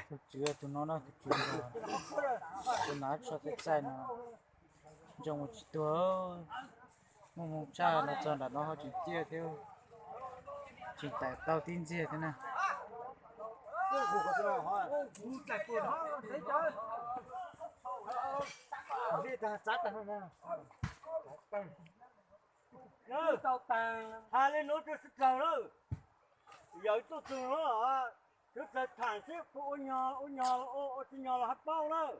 Tus tswv, tus no no tus tswv, tus nav tso txaij txaij no, ntsoov mus tsis tuag. Muaj moo tshaj los txog nram no ho tseem ciaj thiab, tseem tawm tau tib ntxiag thiab na. Tau tas, hais li nuav rua sawv dlawg lawm, yawm tuaj txug nuav, sawv dlawg tham seb puas ua nyog, ua nyog los ua tsi nyog los hab paub lawm.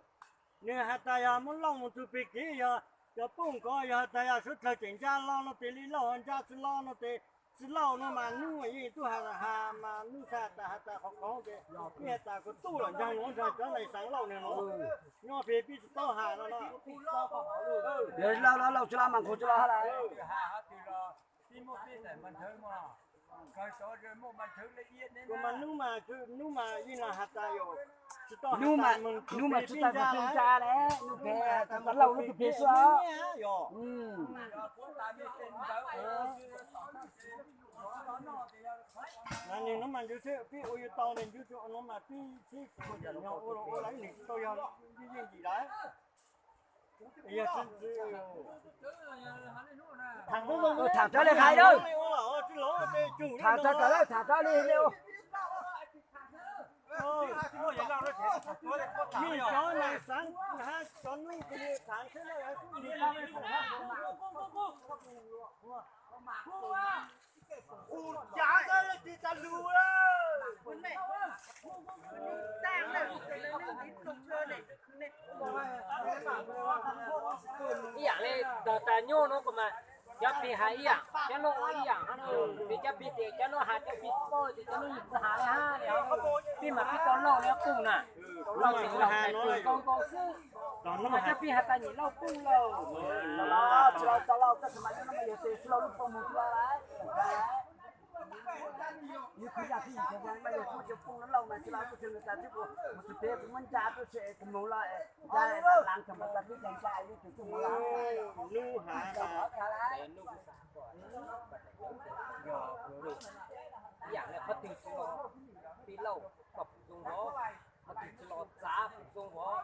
Nwg has tas yog muab lauj moog txug peg kev yog cov puj nkaus, yog has tas yog sawv dlawg tseem ntsa lo no tes li lauj, ntsa tsi lo no tes tsi lauj no mas nub yeej tub has has mas nub has tas has tas qhov qhov tes peb has tas kuv tub los ntsaag nuav ntsaag cov nai xaav lauj nwg nuav, nyob peg peb tsi tau has no no. Lauj lauj lauj tsi lo mas nqug tsi lo hab lawm. Kuv mas nub mas, nub mas yeej los has tas yog tsi tau has tas nub mas tsi tau ntsa le, nub peg has tas lauj nub tug peg xwb os. Nwg nuav mas ntshe peb ua yuav tau le ntshe nuav mas peb sib ua lawm nwg tsi tau yog yeej yim lawm. Tham rov le hais lawm. Tham rov, tham rov le hais lawm. Mej cov nai xaav hab cov nub kws tham seb Ib yaam le tog tas nyuj nuav kuv mas cov pig has ib yaam, cov nuj ua ib yaam hab, pig cov pig tes cov nuj has cov pig tsis paub tes cov nuj yeej tsi has le hab le. Pib mas pib tau lauj le puj na, lauj tes lauj hais nkaus nkaus xwb, mas cov pig has tas nyem lauj puj lauj. Yog kuv yog tib yim tsev mas yog kuv cov phooj ywg lauj mas tsis los kuv tsev nws tas tib kuv mus tsis pem kuv muab ntsa tuaj se kuv mus los ntsa las thaum mas tas tib ntsa ntsa yog tus kuj mus los. Nub has tas, yog ib yam li qhov twg tsis los pib lauj kom pum zoo vov, qhov twg tsis los txav pum zoo vov.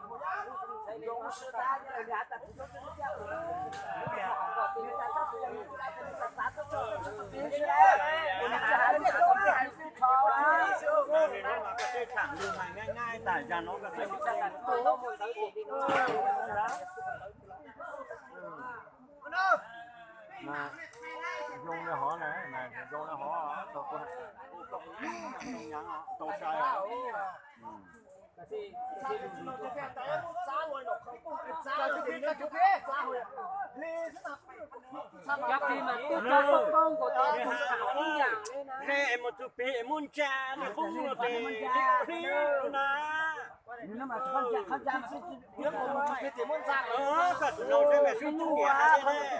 Zoo le hov na, zoo le hov tau, tau sai. Cov pig mas tub rog poob poob nkaus tes tug tham ib yaam le na. Ne es mus txug pig es muab ntsa le qoob no tes hlib hlib na. Koj tsis nug seb mas sub nub niam has le ne.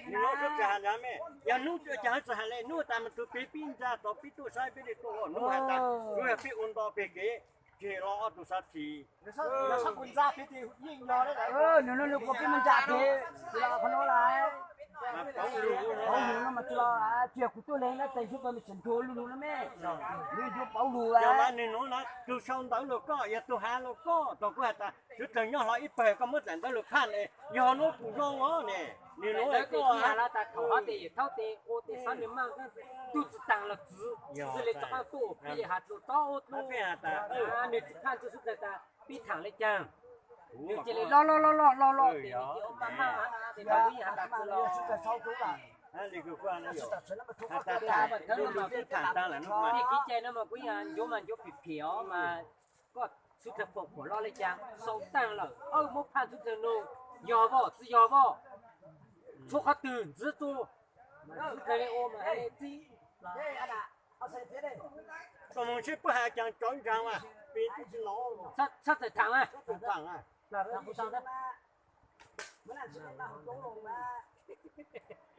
Nws los sub tsis has ntawd me, yog nub cas tsis has le, nub tas mas tug pig pib ntsa tod pib tuaj saib peb le tuaj, nub has tas nub yog peb ua nto peg kev tseg los ob tug xav txhis. Nws nug nws kuv pib muab ntsa peg, tsis los qhov nuav lawm. Paub lug no mas tsis los, tsis yog kuv tuaj leeg na, tes sub tau nws tseem nrug lug lug na me. Nws nrug paub lug lawm. Nws nuav na tug sau ntawv los koj, yog tug has los koj, tog kuv has tas sawv dlawg nyob hlo ib pawg koj muab daim ntawv lug phaj le, yog nuav pum zoo os ne. Nws nuav koj has tas thaum hov tes thaub tes ua tes xov nws maj tub tsi taag los txwv, txwv le txog qab tuaj pig has txug tod ua dlub, nws tsis phaj txug sawv dlawg tas pib thaam le caag. Nws cia li loj loj loj loj loj loj tes nws cia ua maj maj tes thaum ub yeej has tas txwv los. Pig kev cai no mas kuv yeej ncuav mas ncuav phim phim os mas koj sawv dlawg pom kuam loj le caag sau taag lawm, muab phaj sawv dlawg nug yog voj tsi yog voj, tshuav qhov twg ntxiv txug sawv dlawg le ua mas hais le txib. Koj moog seb puab has caag cov ntsaag mas pig tub tsi los, txhob txawm thaam mas.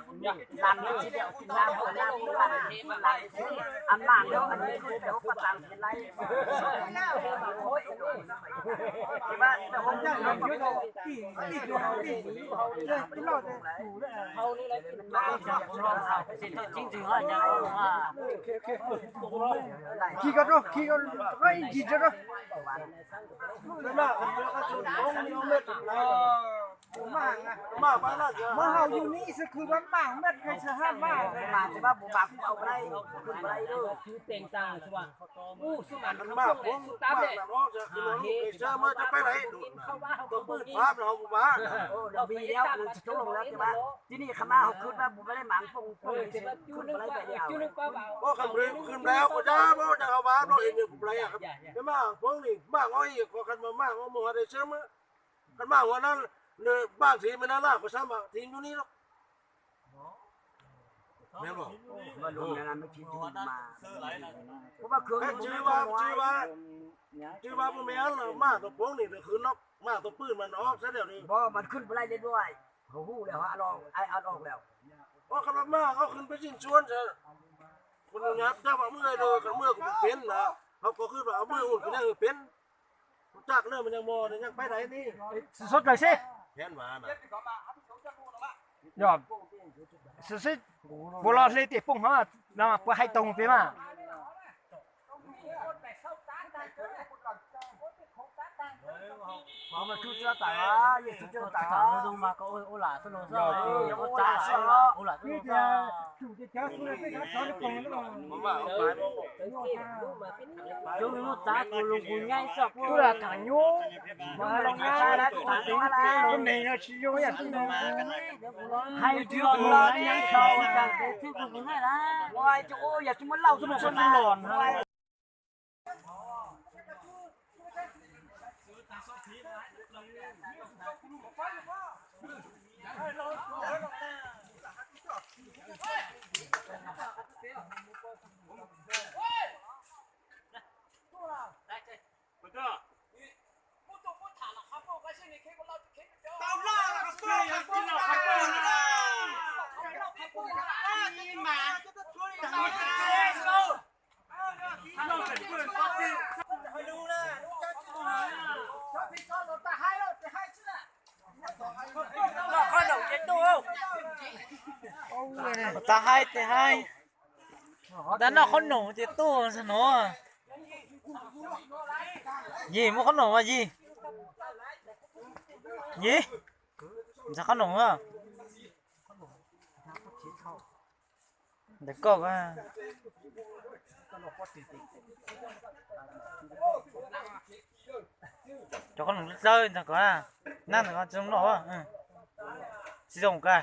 Lam no tsis yog lam, lam, lam, lam, lam, lam, lam, lam, lam, lam, khi ko rau, khi ko rau, ib ntsis rau rau. Maj hau yus ni xwb khwv maj maj maj maj. Tus pwj pab no kuv pab. Tib neeg qhov maj hauv khwb pab kuv pab lej maam phooj phooj, kuv khwv nplai kuv pab pab no es kuv nplai. Peb maj poob ni maj ob ib ko qhov maj maj ua mus hov dej sab, qhov maj ua no nws paj thiv me no laj kuv sab mam thiv ncu ni loj. Tsis ua, tsis ua, tsis ua puas me los maj tus poob ni lawv khwv no maj tus pwj mas no sab dej. Ua qhov maj ob khwv peb tsis ntsuab, kuv nyab dag vam mwj, kuv mwj kuv peev na, hauv ko khwb mam mwj ua kuv nyab peev. Kuv tag lawm mas nyob mos nyob peb dais ni. Xub dlawg xwb. Xwb xwb, puas los hle tias poob hov no puas hais tau peb mas. Ua lam xwb. Cov lus txav tus lus nqus nyaib xwb. Kuv lam tham nyuj, kuv neeg no tsis zoo yam li hais tias los nyaib tau cas ces thiaj kuv nqus nyaib na. Ua cas ua yam tsis muaj lauj tsis muaj los na. Tau hais ces hais, tab noj qhob noom ces tuaj ntag no. Yig muab qhob noom mas Yig. Yig, ntxhais qhob noom. Ntawm koj, cov qhob noom dawb ntawd ko, nab ntawm ko tsis zoo noj, tsis zoo ka.